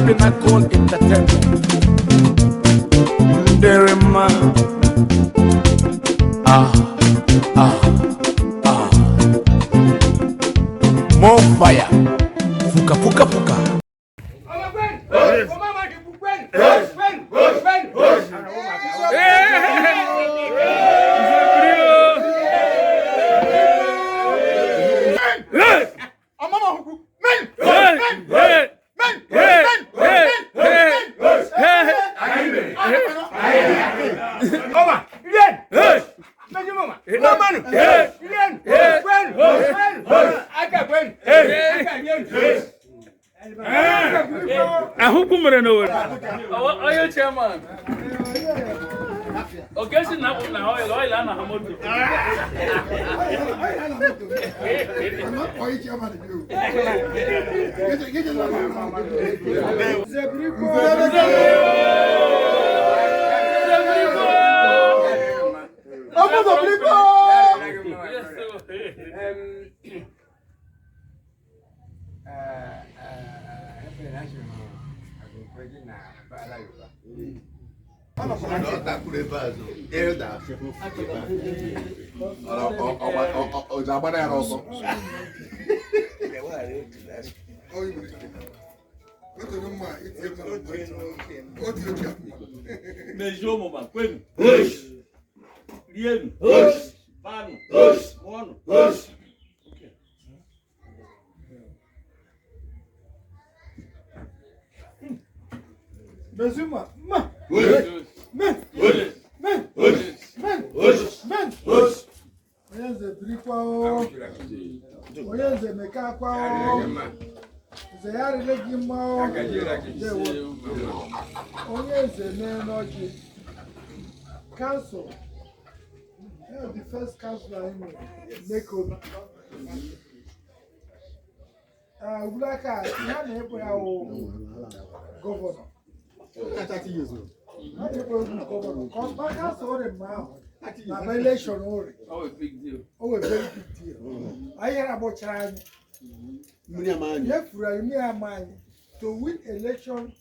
Pinnacle Entertainment. Nderema. Ah, ah, ah. More fire. Fuka, fuka, fuka. Ahụkwu mere n'Owerri. Onye chairman. Okesi na na oil oil a na ha moto. Mejie ụmụma kwenu rienu banụ mụọnụ. Mezuma, ma, men, men, men, men. Onye nze birikwa o, onye nze mekakwa o, nze ya arịrị gị mma o, ndewo. Onye nze mee n'ọjị. Council, yeah, the first council anyị nwere, Nekobi. Ugwulaka, ihe a na-ekpo ya wụ gọvanọ. Ha na-ekpo egwu gọvanọ. Ka ọ kansụl ụrị mgbe ahụ, na election ụrị. Oh, a big deal. O were very big deal. Anyị yara gbọchara anyị. Ihe furu anyị mmiri ama anyị to win election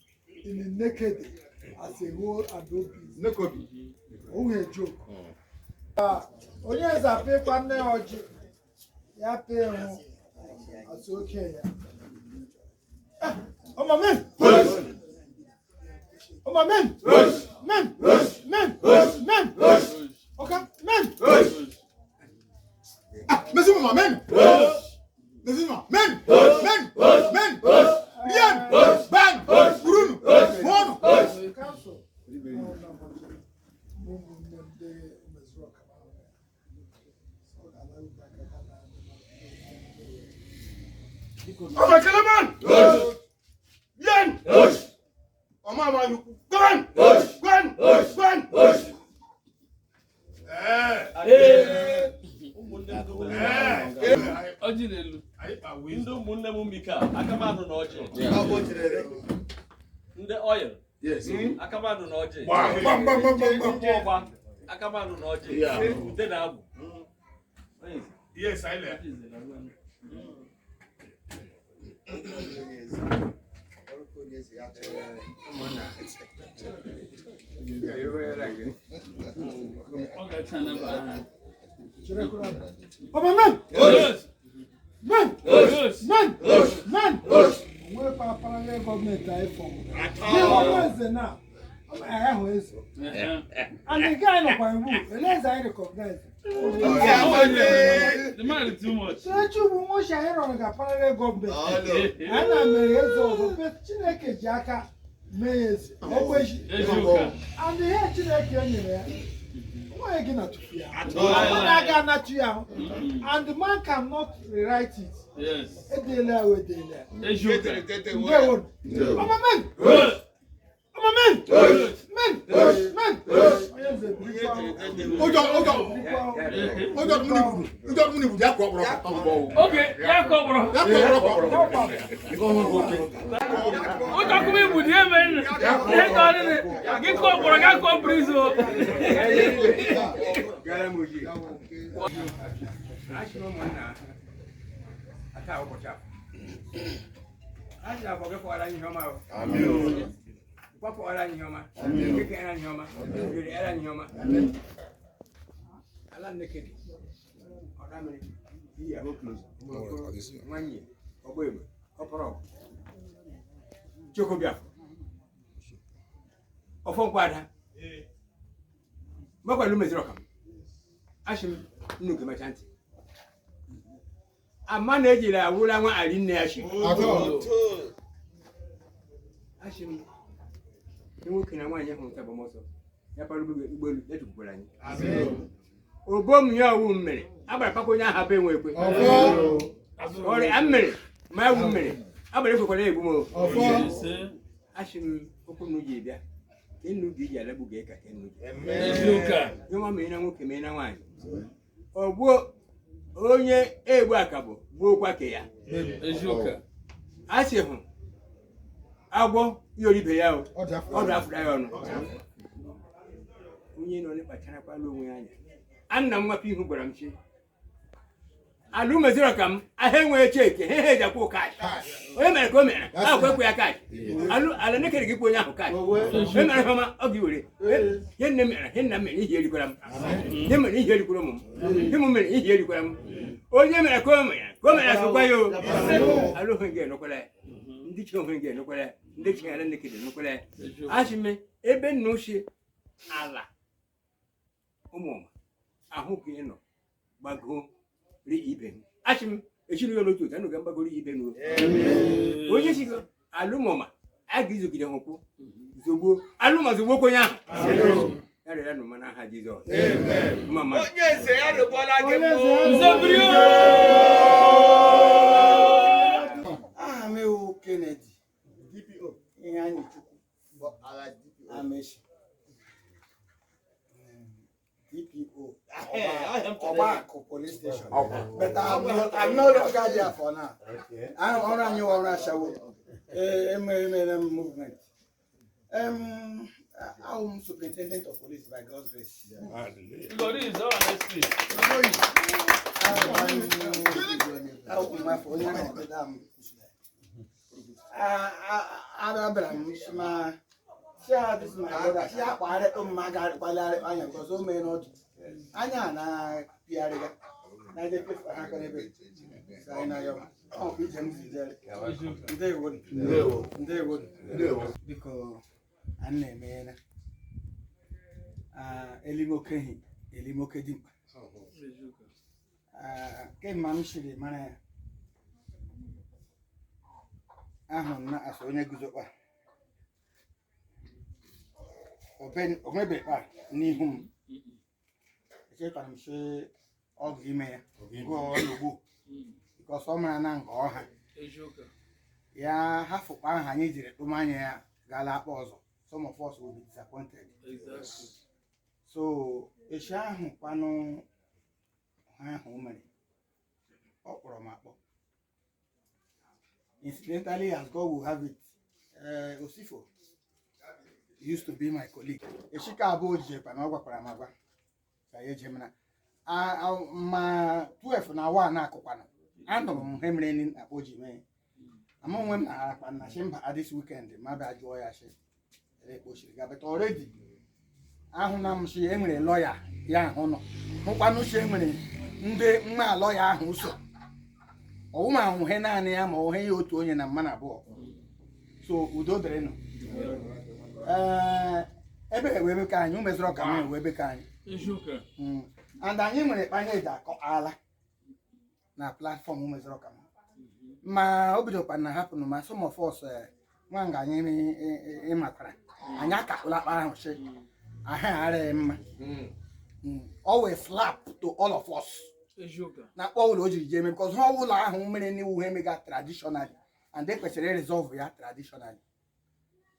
in the naked as a whole and obi. O nwere joke. Ah, onye eze apịkwa nne ya ọjị ya pịa hụ asị okenye. Ah, ọmọ men! Ọmọ men! Men! Men! Men! Okay, men! Mezuma, men! Mezuma, men! Men! Men! Rien! Ban! Burunu! Mono! Council. Ụmụnne m ndị mezuru ọkara ahụ ya. Ọ ga-ala ugwu aka ha na Ọmọ Keleman! Rien! Ọmọ àwọn ayùkú. Gwan! Gwan! Gwan! Ọjị n'elu. Ndị ụmụnne m mika akamanụ na ọjị. Ndị oil akamanụ na ọjị. Gbam gbam gbam gbam gbam. Ndị ọgba akamanụ na ọjị. Ude na agwụ. Yes, I left. Ọ ga-acha anaba ha. Ọmọ men! Yes. Men! Yes. Men! Men! Onwe parallel gọọmenti anyị form. Ndị ọmụ eze na ọmụ anyị ahụ eze. And the guy nọkwa iwu, ele eze anyị recognize. The man is too much. Chechi bụ nwa ochie anyị rọrọ ga parallel gọọmenti. Anyị na mere eze ọzọ, but Chineke ji aka mee ya eze. Ọ bụ echi. Eziụka. And ihe Chineke nyere ya, nwaanyị gị na tufu ya. Mmadụ aga anatụ ya ahụ. And the man cannot rewrite it. Yes. Edeela ya, wee deela ya. Eziụka. Ndewo. Ọmọ men! Yes. Ọmọ men! Men! Men! Onye nze birikwa o. Ụjọ ụjọ Birikwa o. ụjọ mmiri gburu ụjọ mmiri gburu ya kụọ kpọrọ Okay, ya ka ọ kpọrọ. ya kụọ kpọrọ. Ụjọ kụma ibu dị eme nne. Ihe ka ọ dị gị kụọ kpọrọ ga kụọ brizo. A sị na afọ gị fọwara anyị ihe ọma o. Nkwọ fọwara anyị ihe ọma. Eke ara anyị ihe ọma. Orie ara anyị ihe ọma. Ala Nekede. Ọdamiri. Iya. Nwanyị. Ọgbọ egbe. Ọpọrọ. Chokobiafọ. Ọfọ nkwada. Mgbakwalụ meziri ọka m. Asị m nnu gemacha ntị. Ama na ejiri awụla nwa ari nne ya shi. Asị m nwoke na nwaanyị hụrụ nta agbamọsọ ya kpara ụgbọelu ya tukwukwara anyị. Obom ya ọwụ mmere agbara kpakọ onye ahụ abụ enwe ekwe. Ọrịa a mmere ma ewu mmere agbara ekwekwara ya egbu m o. Asị m okwu nnu ji bịa ka nnu ga iji alagbu ga ka nnu ji. Ihe mee na nwoke mee na nwaanyị. Ọ gbuo onye egbu akabụ gbuokwa ke ya. A sị hụ agwọ yori ibe ya o ọ dafụra ya ọnụ. Onye nọ n'ịkpacharakwala onwe ya anya. Anna m nwapụ ihu gwara m chi. Ala umeziri ka m ahịa enweghị cheki he ha eji akwụ kash. Onye mere ka o mere ahụ ekwe ya kash. Ala Nekede gị kwu onye ahụ kash. Onye mere ihe ọma ọ gị were. Ihe nne m mere ihe nna m mere ihe erikwara m. Ihe mere ihe erikwara ụmụ m. Ihe m mere ihe erikwara m. Onye mere ka o mere ka o mere asụkwa ya o. Ala ohe gị enụkwala ya. Ndị chi ohe gị enụkwala ya. Ndị chi ala Nekede enụkwala ya. Asị m ebe nna ochie ala ụmụọma ahụ ka ị nọ gbagoo ri ibe m. Asị m echiri ya n'otu otu anụ ga mgbagoro ibe m. Onye si alụmọma a ga-izogide ha ụkwụ zogbuo alụma zogbuo onye ahụ. Ya rịọrọ ya n'ụma n'aha Jizọs. Mma mma. Onye nze ya rịkwala gị mbụ. Aha m ewu Kennedy DPO ihe anyị chukwu Amechi DPO Ọgbakụ police station, but I'm no longer there for now. Ọrụ anyị wụ ọrụ ashawo. Emere m movement. I'm superintendent of police by God's grace. God is our SP. Onye na-ekpeta m abịara m ma si ha this my brother si akpagharịkpụ m ma ga-arịkpalịarị anya because o mee n'ọdụ anya na-pịgharịga na eje pefu ha aka n'ebe si anyị na yọma ọ bụ ije m si jere. Ndewo, ndewo, biko anyị na-emeghela elimoke hi elimoke dimkpa kemgbe m siri mara ya ahụrụ m na asa onye guzokwa omebekpa n'ihu m echetara m sị ọgụ ime ya gụọ n'ugbu because ọ mara na nke ọha ya hafụkwa aha anyị jiri kpụmanya ya gala akpa ọzọ. Some of us will be disappointed. So echi ahụ kwanụ ha ahụ o mere ọ kpọrọ m akpọ. Incidentally, as God will have it, Osifo used to be my colleague. Eshika abụọ ojijekwa na ọ gwakwara m agwa ka ya eje mara ma 12 na 1 akụkwana anụrụ m ihe mere na akpọ ji mee ama onwe m na arakwa na shi mba this weekend ma bịa jụọ ya shi ekpochiri ga, but already ahụ na m shi enwere lọya ya ahụ nọ hụkwanụ shi enwere ndị mma lọya ahụ so ọwụma ahụhe naanị ya ma ọhụ ya otu onye na mmanụ abụọ. So udo dịrịnụ. Ee, ebe ewe ebe ka anyị umeziri ọka m ewe ebe ka anyị and anyị nwere ekpe anyị eji akọ ala na platform umeziri ọka m ma o bidokwa na hapụnụ ma some of us nwa nga anyị ịmakwara anyị akakpụla akpa ahụ shi ahụ arịghị mma. Ọ wee slap to all of us na akpọ ụlọ o jiri jee eme because ha ụlọ ahụ mere n'iwu ha emega traditionally and e kwesịrị resolve ya traditionally.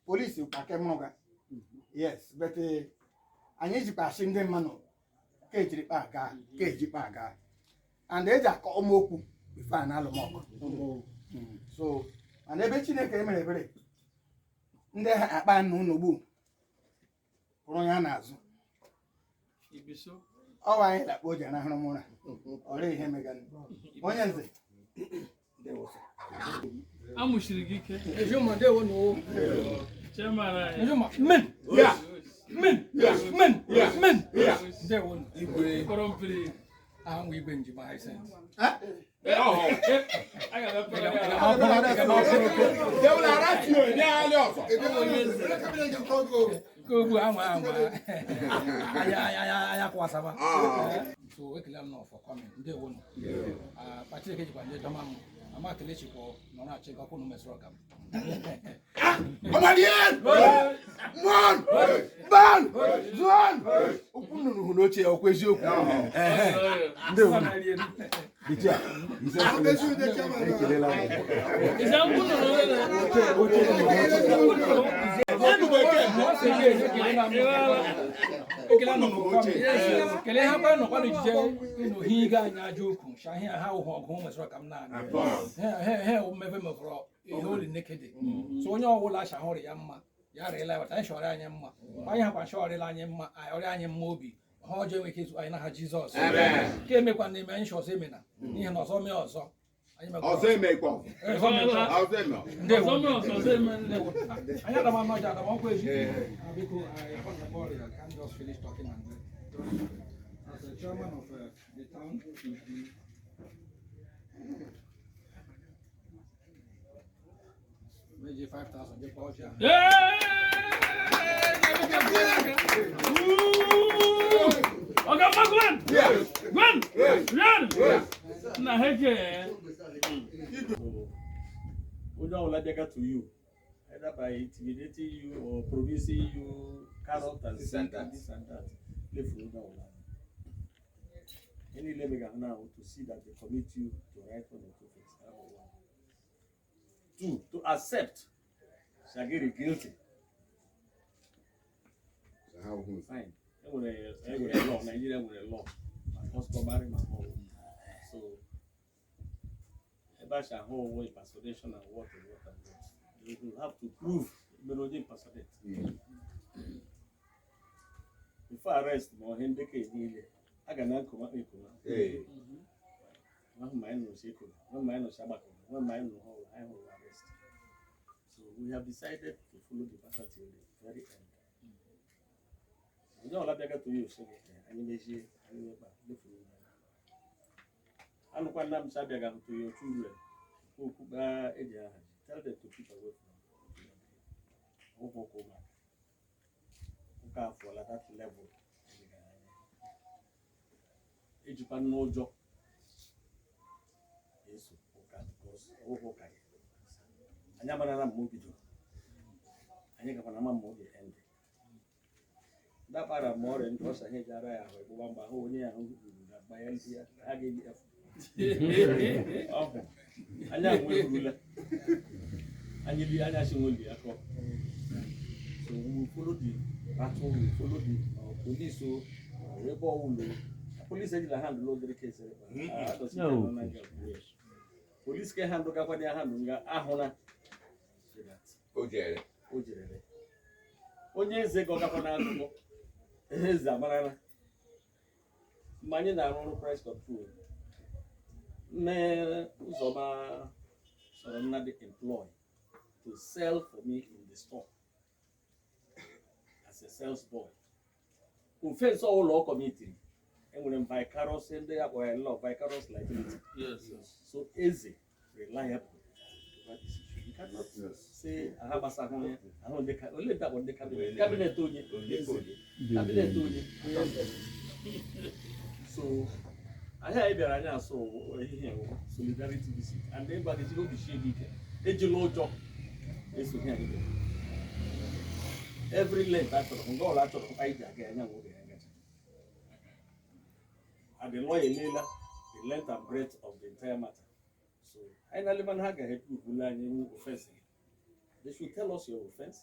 Polisi kpakemụga, yes, but anyị jikwa asị ndị mmanụ ka ejiri kpa gaa ka eji kpa gaa and eji akọ ụmụokwu before a na-alụmọgụ. So mana ebe Chineke mere ebere ndị akpa nna unu pụrụ ya n'azụ ọwa anyị lakpo o ji arahụrụ m ụra ọrịa ihe megana onye nze. Amụchiri gị ike. Ejuma ndewo no. Chairman anyị. Ejuma men. Yeah. Men. Men. Men. Ndewo no. Igwe. Kọrọ mpiri. Aha nwa igwe njem Hisense. Aga m epere gị ala. They will arrest you in the ọzọ. Kogbu anwa anwa. Aya aya aya kwasaba. So ekele m nọ for coming. Ndewo no. Ah, Patrick ejikwa ndị dọma m. Ama kelechi kwọ nọrọ achị gọkwụ na mesịrị ọka m. Ọmọdé! Mọn! Ban! Zụọn! Okwu nnụnụ hụrụ oche ya okwu eziokwu. Ehe. Ndewo. Dịcha. Ekelela m. Ịza nkwụ nụrụ ole? Kelee ha kwa nọkwa n'ejije n'ohi ga anyị aja okwu shahia ha ụhụ ọgụ nwesịrị ka m naanị he mmefe mefọrọ ihe ori nekede so onye ọbụla shahụrụ ya mma ya rịla ya anyị shọrọ anyị mma anyị hakwa shọrịla anyị mma ọrịa anyị mma obi ha ọjọọ enweghị ezu anyị n'aha Jizọs ka emekwa n'ime anyị shọzọ emena n'ihi na ọzọ mee ọzọ anyị mekwa Ọzọ emekwa. ọzọ mee ọzọ. Ọzọ eme. Ndewo. Ọzọ mee ọzọ, ọzọ eme nne. Anyị adama n'ọja adama ọkwa eji. Biko, I I can't just finish talking and then. As the chairman of the town, Meji 5,000, je ọjà. Ọ̀gá mma Gwen! Gwen! Gwen! Nna ha eke. Onye ọbụla bịaga to you, either by intimidating you or promising you carrot and This seed and that. and this and that, lefuru onye ọbụla. Ihe niile mega now to see that they commit you to write one or two things. That was one. Two, to accept Shagiri guilty. Fine. Enwere law, Nigeria nwere law. Ma customary ma all. So, ebe a shall ahụ onwe impersonation and what and what and what. You will have to prove mere onye impersonate. Before arrest ma ọhe ndekọ niile, a ga na nkoma ekoma. Nwa ma anyị nụrụ si ekoma, nwa ma anyị nụrụ si agbakọ, nwa ma anyị nụrụ ha ọrụ, anyị hụrụ arrest. So we have decided to follow the matter till the very end. Onye ọla bịaga to you sị gị, anyị mejie, anyị mekpa, lefuru ya. Anụkwa nna m sị abịaga to your children, okwu kpaa eji aha, tell them to keep away from ụkwụ ụkwụ ụmụaka. Ụka afụọla that level. Ejikwa n'ụjọ eso ụka because ụkwụ ụka ya. Anyị amarala mgbe o bidoro. Anyị gakwana ama mgbe ọ ga-end. Dakpara ma ọrịa ndị ọsa ha eji ara ya ahụ ịgbụgba mgbe ahụ onye ahụ ruru na agba ya ndị ya ha ga-eji efu. Ọhụ anya ahụ erurula. Anyị li anya si nwe li akọ. So we will follow the battle, we will follow the police o, ebe ọwụlụ. Police ejila handle obere case ebe a. No. Police ke handle gakwa ya handle nga ahụna. So that O jere. o jerere. Onye eze gị ọgakwa n'akụkọ eze amarala mgbe anyị na-arụ ọrụ price control nne Ụzọma sọrọ nna dị employ to sell for me in the store as a sales boy. Offense ọbụla ọ kọmitiri enwere m vicarious ndị ya kpọrọ ya law vicarious liability. Yes. So eze reliable over this issue. You cannot say aha gbasahụ ya ahụ ndị ka ole ndị akpọ ndị cabinet cabinet onye cabinet onye. So ahịa anyị bịara anyị asụ ehihie wụ solidarity visit and then gbaga ezigbo obi sie gị ike ejila ụjọ eso ihe anyị bịara. Every length a chọrọ nga ọla achọrọ anyị ji aga anya nwe oge ya gacha. And the lawyer elela the length and breadth of the entire matter. So finally man ha ga-eprove anyị nwu offense gị. They should tell us your offense.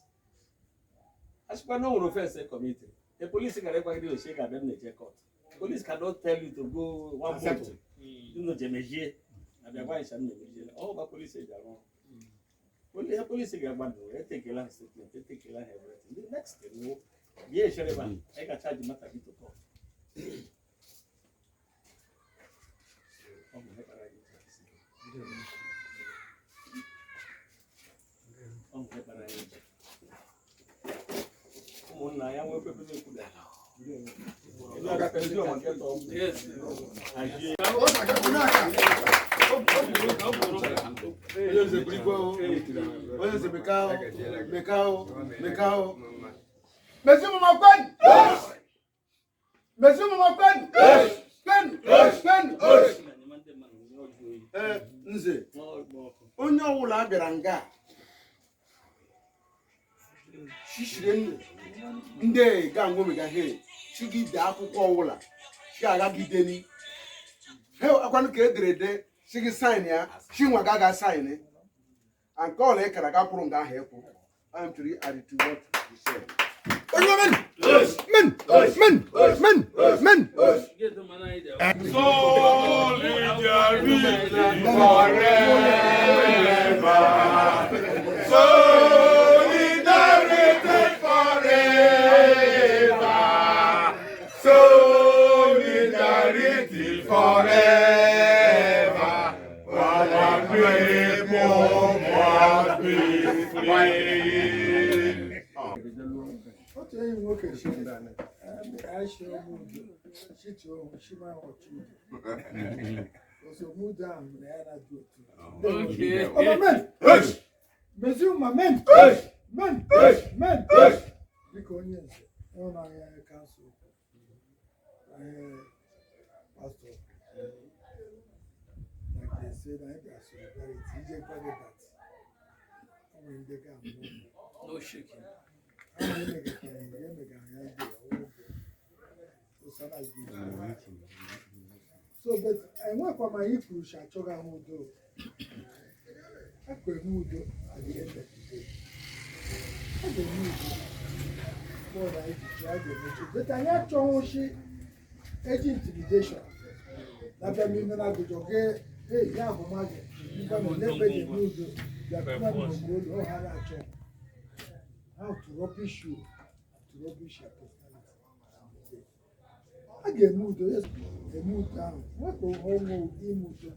Asịkwa na o nwere offense e committed. The police gara ịgwa gị osi ga-abịa m na-eje court. Police cannot tell you to go one Accept. month. Unu je mejie. Abịa gwa anyị sị m na-emejiela. Ọ gba police eji arụ ọrụ. Ihe police ga-agba ndụ, etekela ha statement, etekela ha everything. The next thing wụ, bịa echere ma anyị ga-charge matter gị to court. Ọ bụ ihe kpara anyị ji asị. na ya nwee pepe na-ekwuda. Yes. Onye nze burikwa o. Onye nze meka o. Meka o. Meka o. Mezi mama kwenu. Mezi mama kwenu. Kwenu. Kwenu. Ee, nze. Onye ọwụla a bịara nga shishire nne ndị ga ngomega he chigide akwụkwọ ọwụla chi agagideni he akwanụ ka ederede si gị saịn ya chinwa ga ga saịn and nke ọla ịkara ga kwụrụ nga ahụ ịkwụ. I'm to add to what you said. Men! Men! Men! Men! Men! Solidarity forever. Solidarity forever. Solidarity forever. Our people must be free. Otu enyi m nwoke sịrị, anyị si ọmụ udo, chiti ohun, shi ma ọchị udo. Ozugbo udo ahụ mere ya na dị otu. Okay. Ọba men! Mezi ụma men! Men! Men! Biko onye nze, ụlọ ahịa kansụl, ahịa pastọ, na ga-ese na anyị bịa solidarity, ije gwa gị that o nwere ndị ga-amụ. No shaking. Ahụ emegakwara mgbe emegara ya ndị ọwụ ụsara gị. So but enwekwa ma anyị kwuru si achọghị ahụ udo. A kwere m udo at the end of the day. A ga-eme udo. Bọọlụ anyị ji ji a ga-emechi. But anyị achọghị shi eji intimidation. Na-abịa m ime na agụjọ gị, hey, ya ahụ ma gị. Ngwa na n'ebe ji eme udo, bịa kuma m n'ogbe ụlọ ha na-achọ. How to rubbish you, to rubbish your personality. A ga-eme udo, yes, eme udo ahụ. Nwekwa ọnwụ ime udo.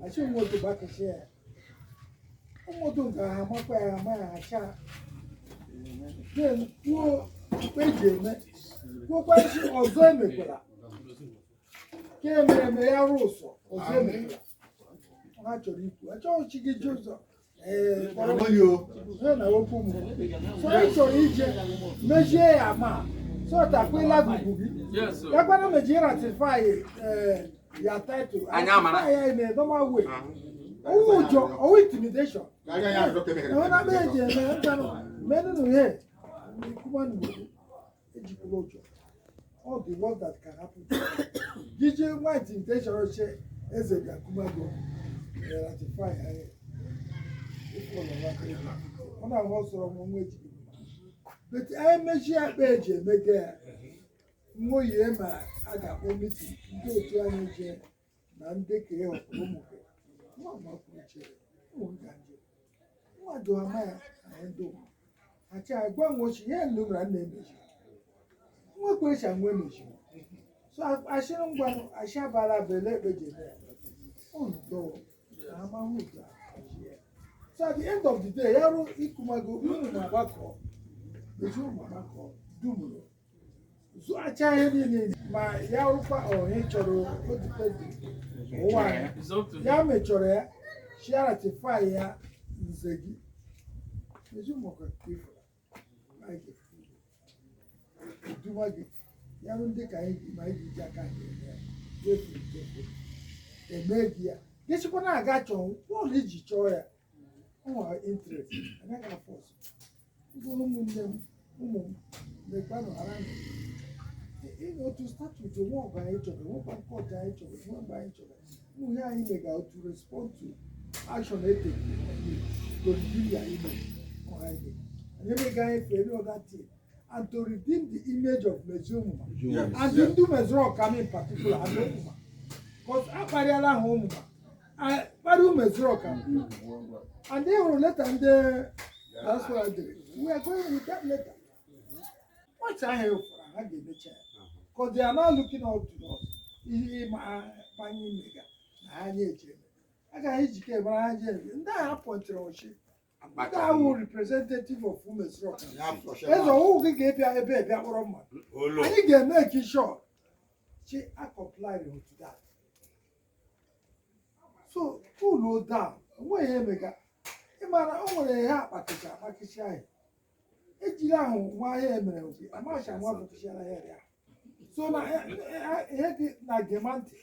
Achị nwoke gbakịsị ya. Ụmụdụ nke ha amakwa ya ama ya acha. Then kwuo ikpe eji eme. Kwuokwa isi ọzọ emekwala. Ka emere eme ya rụ ụsọ, ọzọ emekwala. Ha chọrọ ikwu, achọghị chi gị ji ụzọ. Ee, kpọrọ ha na okwu m. So anyị chọrọ ije mejie ya ma so takwela gụgụ gị. Yes, sir. Yakwana meji ratify ya title. Anyị amara. Ratify ya in a normal way. Owu ụjọ, owu intimidation. Ẹ̀wọ̀n náà méjì ẹ̀mẹ́ ń gbanu mẹ́nu nù yẹ kuma nù ejikwala ụjọ. All the work that can happen. Jíjẹ́ nwa intimidation ṣe eze bịa kuma go ratify ya yẹ. Ọ na-ahụ ọsọrọ m nwa ejighi mma. But anyị mechie akpa eji emege ya. Nwoyie ma a ga-akpọ meeting ndị otu anyị jee na ndị ka ị họpụrụ ụmụ gị. Nwa amakwuru chere ụmụ m ga nje. Nwa jụ ama ya anyị ndị ụmụ. Acha gwa nwochi ya nlu mara nna emechi. Nwa kwerecha nwa emechi. So ashịrị ngwanụ ashị abala bele ekpe ji eme ya. Unu dọwọ na amahụ ụzọ achị ya. So at the end of the day, ya rụ ikumago unu na-agbakọ. Mechi ụmụ agbakọ dumuru. Zụacha ihe niile ma ya rụkwa onye chọrọ odipedi ụwa anyị. It's up to Ya him. mechọrọ ya, shi ratify ya nze gị. Mechi ụmụ ka ifuru. Anyị ga-efu. Duma gị. Ya rụ ndị ka anyị ji ma anyị ji aka anyị eme ya. Wefu nke eme gị ya. Gị sịkwa na aga chọọ bọọlụ iji chọọ ya. Ụmụ interest anaghị afọ ọsọ. Ndị ụmụnne m ụmụ m mekwanụ ghara nụ. Otu statute nwe ọgụ anyị chọrọ, nwekwa kọtụ anyị chọrọ, nwe mgbe anyị chọrọ. Ụmụ ihe anyị mega to respond to action eteke to redeem your image. Ọ anyị mega. Anyị emega anyị for any other thing. And to redeem the image of Meziomuma. And the ndị Mezrokam in particular and Omuma. Because akparịala ha Omuma. Kparị Mezrokam. And they hụrụ leta ndị diaspora dere. We are going with that letter. Once ahụ efuru, ha ga-emecha ya. Because they are now looking up to us. Ihe ịma anyị mega na ha anyị eji eme. Agaghị ejike mara ha ji eme. Ndị agha pọntịrị ọchị. Ndị ahụ representative of Umezurọka. Eze ọwụwụ gị ga-ebịa ebe ebịa kpọrọ mmadụ. Anyị ga-eme ka sure chi a comply to that. So cool down. Onweghị ihe emega. Ị mara o nwere ihe akpakịcha akpakịcha anyị. Ejiri ahụ nwa ahịa emere obi amacha nwa bụkịchara ya ya. So na ihe dị na gema ntị.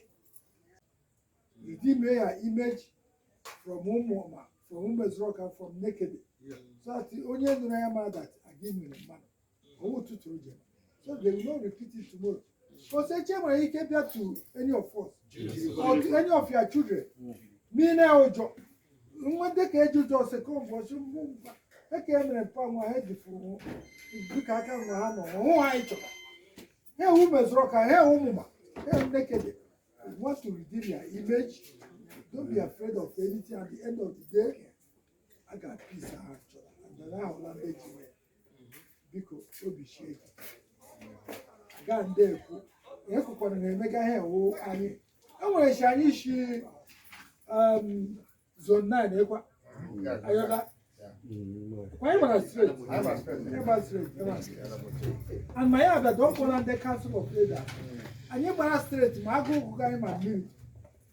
Redeem ya image from Ụmụọma, from Umezurọka, from Nekede. So that onye nụrụ ya mara that aga nwere mmadụ. Owu ụtụtụ o jere. So they will not repeat it tomorrow. Because eche nwere ike bịa to any of us or to any of your children. Mi na ụjọ. Nwa dịka eji ụjọ sekọnd ụbọchị mbụ mba. Eke emere mpa nwa ha ejifuru dịka aka nwa ha nọ hụ ha anyị chọrọ. Ha ewu Umezurọka, ha ewu Ụmụma, ha ewu Nekede. You want to redeem your image. Don't be afraid of anything. At the end of the day, I got peace and chọrọ. And then ahụla ndị ji nwee. Biko, obi sie gị. Gaa ndị ekwu. Ekwukwana na Emeka ha ewu anyị. E nwere si anyị si zone 9 ekwa. Ayọda. Kwa anyị gbara straight. Anyị gbara straight. Anyị gbara straight. And ma ya abịa dọkpọ na ndị council of leaders. Anyị gbara straight ma agụ ụgụ anyị ma mmiri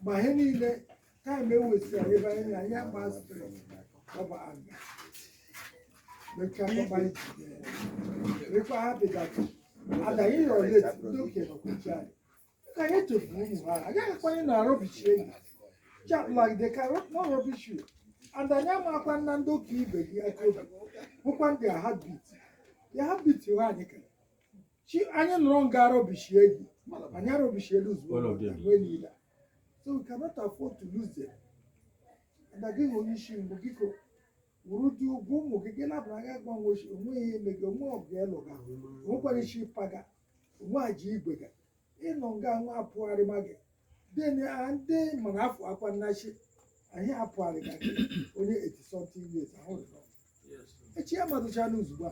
ma ihe niile time ewesịrị ebe anyị na anyị agba straight gbaba anga mechaa gbaba anyị rekwa ha bịdatụ ada anyị nọrọ late ndị okenye nọkwuchi anyị ka anyị chefuru ụmụ ha agaghị akwanye na rubbish enyi chat like they can not rubbish you and anyị amakwa na ndị okenye ibe gị aka obi hụkwa their heartbeat, their heartbeat ha anyị kere chi anyị nọrọ nga rubbish enyi anyị rubbish elu ozugbo nwee niile. So we cannot afford to lose them. And again, onye isi mgbe gịko wuru dị ụgwọ ụmụ gị gị labara aka gbanwe ochi onwe ihe eme gị onwe ọgụ ịlụ ga onwekwara isi paga onwe aja igwe ga ịnọ nga nwa apụgharịma gị then ndị mana afọ akwa nnachi anyị apụgharịga gị onye 80 something years ahụrụ nọ echi ya madụchala ozugbo a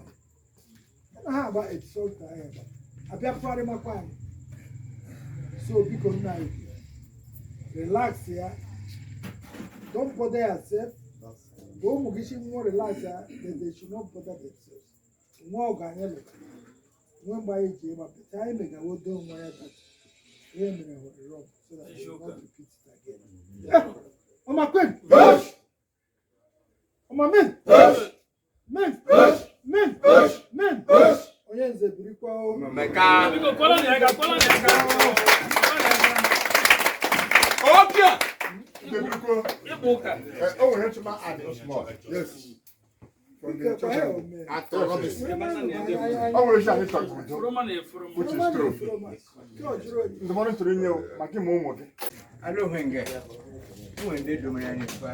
ya na ha agba 80 something anyị agba abịa pụgharịmakwa anyị. So biko nna anyị, relax ya, don't bother yourself. Mgbe ụmụ gị si nwụọ, relax ya, they should not bother themselves. Nwa ọgụ anyị lụrụ nwe mgbe anyị ji ịgba pete anyị megawo do nwa ya that ihe mere hụrụ wrong so that they will not repeat it again. Ọma kwen! Ọma men! Men! Men! Men! Onye nze birikwa o. Biko kwala na ya ga kwala na ya ga. Ọbịa! Ịkpụ ụka. O nwere nchụma adị small. Yes. From the church. O nwere isi anyị chọrọ udo. Furuma na efuruma. Which is true. Ndụmọdụ tụrụ inye o, maka ịmụ ụmụ gị. Ala onwe nge, o nwere ndị domere anyị tupu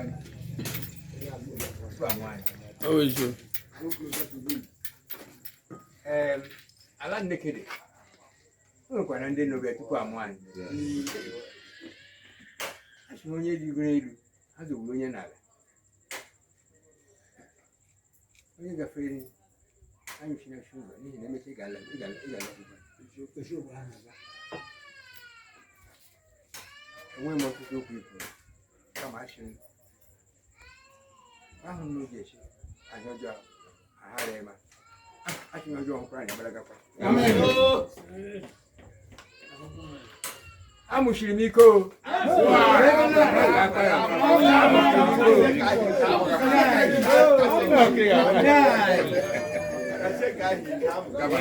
amụ anyị. Ee, ala Nnekede, o nwekwara ndị nọbịa tupu amụ anyị. A sị na onye rigoro elu, ha zogburu onye n'ala. Onye gafere anyị si n'oche ụzọ n'ihi na emechaa ị ga-ala ị ga-ala ị ga-ala. Enweghị m ọtụtụ okwu ikwu kama asị m ahụ m n'oge echi ahịa ọjọọ aghara ịma asị m ọjọọ hụkwara anyị agbalagakwa. Amụchiri m ike o.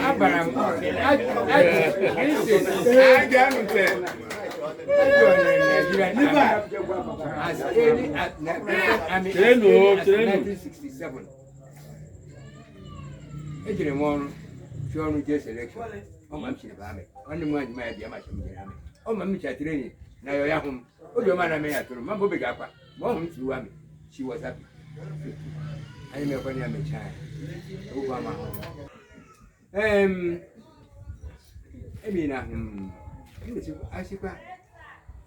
Abara m as early as 1967. Ejere m ọrụ chi ọrụ jee selection ọma m chiri amị nwanne m nwaanyị ma ya bịa machi m jere amị ọma m mechara training na ya ya hụ m obiọma na ya tụrụ ma mbobe ga-akwa ma ọ hụ m tiwa amị she was happy. Anyị mekwana ya mechaa ya ụgwọ ama ahụ emi na asịkwa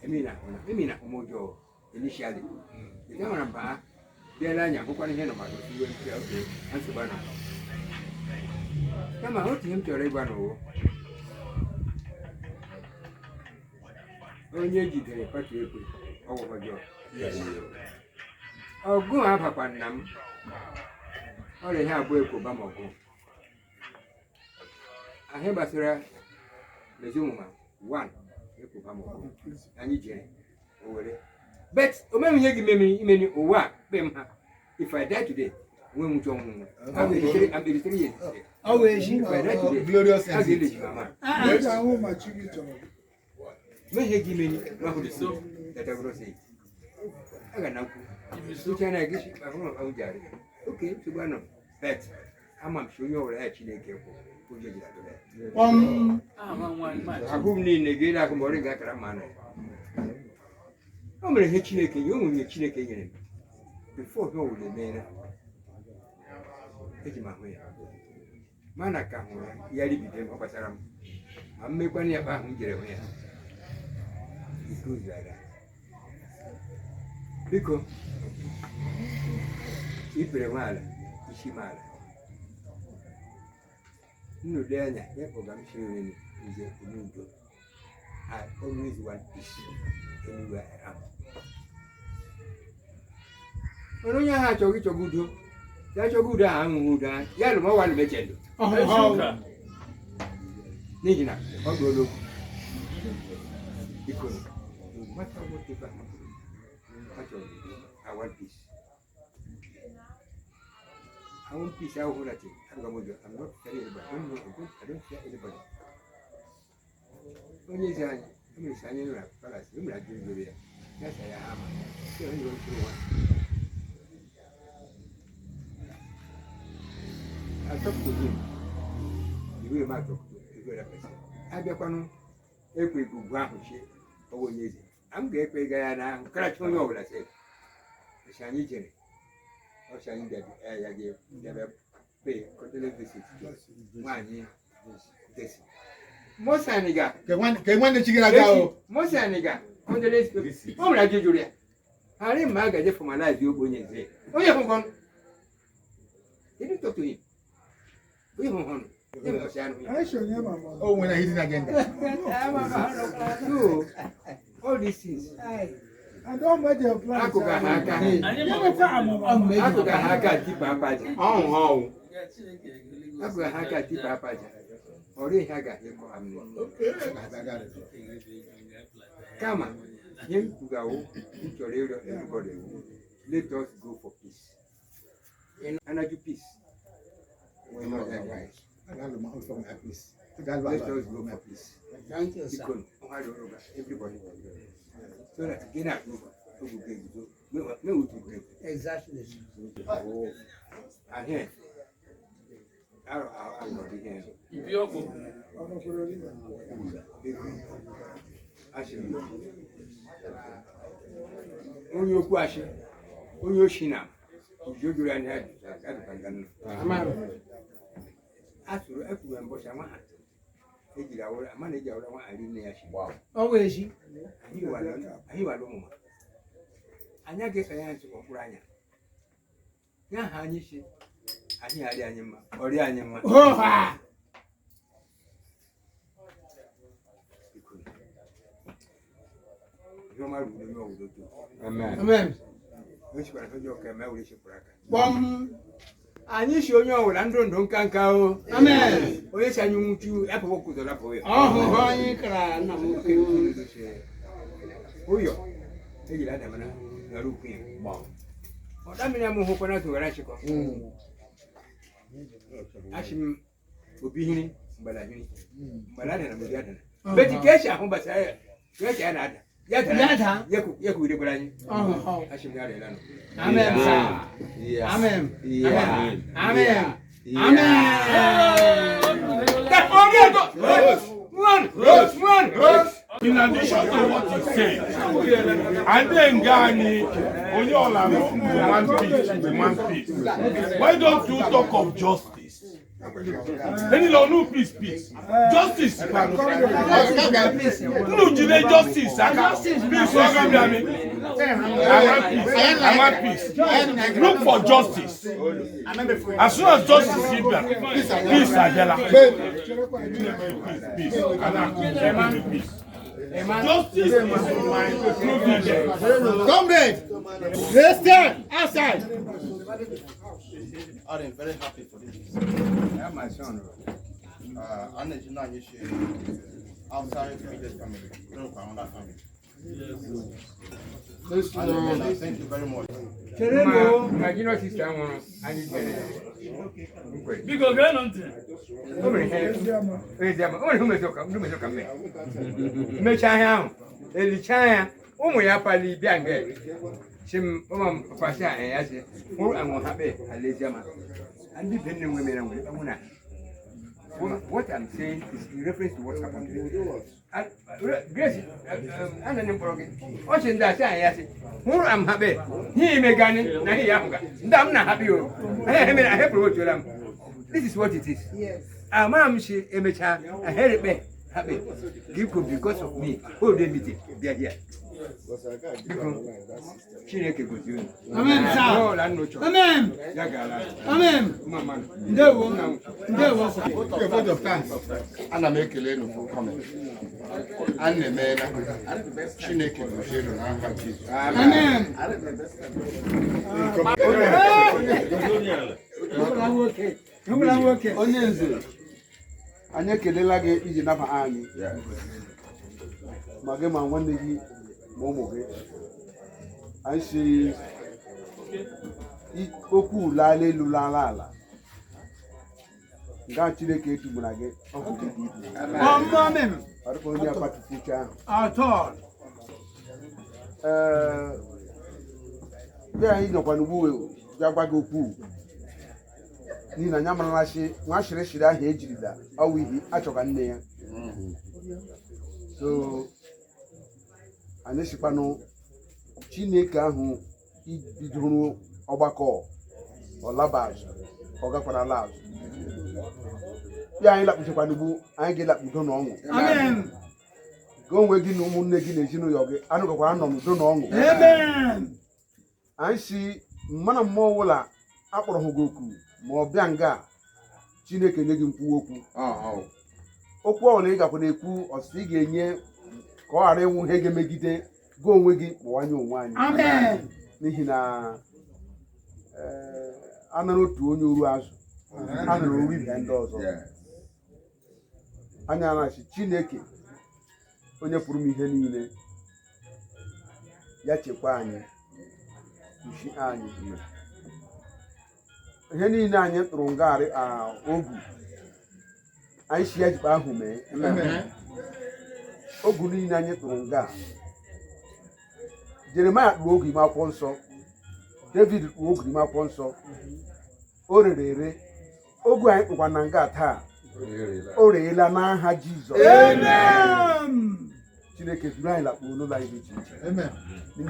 emi na emi na hụ m ụjọ initially ị mara mba bịala anya hụkwana ihe nọ ma gosi iwe nke oke na nsogbu anọ kama otu ihe m chọrọ ịgwa n'ụwa onye jidere pati ekwe ọgwụ ọjọọ ọgụ a bakwa nna m Ọrịa ihe abụọ ekwoba ma ọgụ. Ahụ gbasara mezi omume one ekwoba ma ọgụ. Anyị jere Owerri. But o meghị ihe gị memiri imeni ụwa a kpe m ha. If I die today, onwe m uche ọnwụ. I'm 83, I'm 83 years today. Ọ wụ echi. If I die today, Glorious a exit. ga-eleji mama. Eji ahụ ma chi gị chọrọ. Mehe gị imeni ma hụ the truth that I will not say it. Aga na nkwu. Uche na gị ahụ ahụ jari. Okay, nsogbu anọ. But ama m si onye ọbụla ya Chineke kwụ ụjọ jiri atụrụ ya. Kpọm. Agụ m niile ga-ele akụ ma ọrịa ga-akara mma nọ. O mere ihe Chineke nye, o nwere ihe Chineke nyere m. Before ihe ọbụla emeela, eji m ahụ ya. Mana ka hụrụ ya, ya ribido m, ọ gbasara m. Ma mmekwana ya kpa ahụ m jere hụ ya. It goes like that. Biko, ikpere m ala, isi m ala. Nnọdụ anya, ya kpọga m si onye nze ome udo. I always want peace anywhere I am. Mana onye ahụ achọghị ịchọga udo, ya achọghị udo ahụ ahụghị udo ahụ, ya lụma ọwa lụmeche ndụ. N'ihi na ọ bụ okwu. Biko, no matter whatever happens, achọrọ m udo. I want peace. I want peace. I want that. I'm not fearing anybody. I don't know. I don't fear anybody. Onye eze anyị, o mere sị anyị nọ na palace, o mere ajụ jụrụ ya. Ya sị ya ama. Sị onye nwe ntụrụ nwa. I talk to him. The way ma talk to every other person. Abịakwanụ ekwe ugwu ahụ chi ọwụ onye eze. A m ga-ekpe ga ya na nkarachi onye ọbụla sị. Ọsị anyị jere. Ọsị anyị bịa ya ga-bịa pay condolence visit to nwaanyị Desi. Mose anyị ga Ka nwanne chi gara aga o. Mose anyị ga condolence visit. O nwere ajụ jụrụ ya. Ghara ma a gaje formalize ogbe onye nze. Onye hụkọnụ. They didn't talk to him. Onye hụkọnụ. Onye hụkọsị anụ ya. Anyị si onye mama. O nwere hidden agenda. So, all these things. And all media plans. Akụga ha aka. Gịnịkwa amụma? Akụga ha aka tipa apaja. Ọhụ. Akụga ha aka tipa apaja. Ọrụ ihe a ga-ekọ amị. Kama, ihe m kwugawo, m chọrọ ịrịọ everybody wụ, let us go for peace. Anaju peace. We're not that guys. Let us go for peace. Thank you, sir. Biko, ọha dị ọrụ ga, everybody. So that gị na-akụ ogu ga-eguzo, mee otu ga. Exactly. Ahịa, arụ arụ ihe. Mpi ọkpụ. Biko, asị m, onye okwu asị, onye oshi na ujo juru anya adụka nga nnụ. A sụrụ ekwuru mbọchị nwa ha ejiri awụra ama na eji awụra nwa ha rinne ya shi. Ọ wụ echi. Anyị wara ụmụ anyị agaghị esonye ya ntị ọkpụrụ anya ya ha anyị si anyị arịa anyị mma ọrịa anyị mma. Hoo-ha! Biko, ihe ọma ruru onye ọwụrụ otu. Amen. O sikwara onye ọka eme were chepụrụ aka. Kpọm. Anyị si onye ọwụla ndụ ndụ nka nka o. Amen. Onye si anyị nwụchu apụghị kụzọ lapụ ya. Ọhụhụ anyị kara nna m ukwu. Ụyọ ejiri adamana ghara ukwu ya. Ọda mmiri amụ hụkwana tụghara chịkọ. Achị m obi hiri mgbada hiri mgbada adana mgbe adana. Beti ka esi ahụ gbasara ya ka esi ya na-ada. Ya dara. Ya daa. Ya kwugidekwara anyị. Ọhụhụ. Achị m ya arịala nọ. Amen, sir. Amen. Amen. Amen. Amen. One, one, one. In addition to what he said, and then Gani, onye ọla nọ one piece, one piece. Why don't you talk of justice? Any law, no peace, peace. Justice, no jide justice. Aka peace, aka bịa mi. I want peace. I want peace. Look for justice. As soon as justice is here, peace abịala. Peace, peace. Ana peace. Justice is my providence. Comrade, listen outside. I'm very happy for this. Yeah, my son. I'm outside immediate family, don't another family. Yes. And thank you very much. Ma junior sister nwụrụ anyị jere nkwe. Biko geenụ ntị. O mere ihe eziama, o nwere ihe ndị mezi ụka mere. Mechaa ihe ahụ, elichaa ya, ụmụ ya pali bịa nge. Chi m, ụmụ m papa sị anyị ya sị, hụrụ anwụ ha kpe ala eziama. Ndị be nne nwe mere nwere kpanwụ na. What I'm saying is in reference to what happened today. Grace, ana m kpọrọ gị. Ọ sị ndị asị anyị ya sị, hụrụ am ha kpe, ihe ime gani na ihe ya hụga. Ndị a m na-ahapụ o. Ihe mere ahepụrụ otuola m. This is what it is. Ama m si emechaa aherikpe ha kpe. Biko because of me, hold a meeting bịa here. Biko, Chineke gozie unu. Amen, sir. Ọla nnu chọrọ. Amen. Ya gaala. Amen. Mma mmanụ. Ndewo. Ndewo, sir. Okay, vote of thanks. Ana m ekele unu for coming. Anyị emeela. Chineke gozie unu n'aha Jizọs. Amen. Onye nze, anyị ekelela gị iji naba anyị, ma gị ma nwanne gị ma ụmụ gị. Anyị si okwu laala elu laala ala nga Chineke edugbara gị ọkụ gị dị ibu. Amen. Ọ dịkwa onye akpatụfu uche ahụ. At all. Ee, bịa anyị nọkwa n'ugbu bịa gwa gị okwu n'ihi na anyị amarala sị nwa shịrịshịrị ahụ ejirila ọwụ ihi achọka nne ya. So anyị sikwanụ Chineke ahụ bidoro ọgbakọ ọlaba azụ, ọ gakwara ala azụ ya. Anyị lakpuchikwa n'ugbu, anyị ga-elakpu udo na ọṅụ. Amen. Gị onwe gị na ụmụnne gị na ezinụlọ gị anụgakwara nọ n'udo na ọṅụ. Amen. Anyị si mmanụ mmụọ ọbụla akpọrọ ha gị oku ma ọ bịa nga Chineke nye gị nkwuwa okwu, okwu ọbụla ị gakwa na-ekwu ọsịsọ ị ga-enye ka ọ ghara ịnwụ ihe ga-emegide gị onwe gị kpọwanye onwe anyị. Amen. N'ihi na anara otu onye oru azụ anara oru ibe ndị ọzọ. Anya na-achị Chineke onye pụrụ m ihe niile ya chekwa anyị, kpuchi anyị, ihe niile anyị tụrụ ngagharị ogu anyị si ya jikpa ahụ mee ogu niile anyị tụrụ nga. Jeremaya kpụrụ ogu ime akwụkwọ nsọ, David kpụrụ ogu ime akwụkwọ nsọ, o rere ere. Ogu anyị kpụkwa na nga taa o reela n'aha Jizọs. Amen. Chineke duru anyị lakpuo n'ụlọ anyị dị iche iche n'ime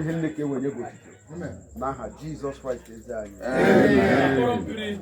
ihe nne ka e wee nye gị otito n'aha Jizọs Kraịst eze anyị. Amen.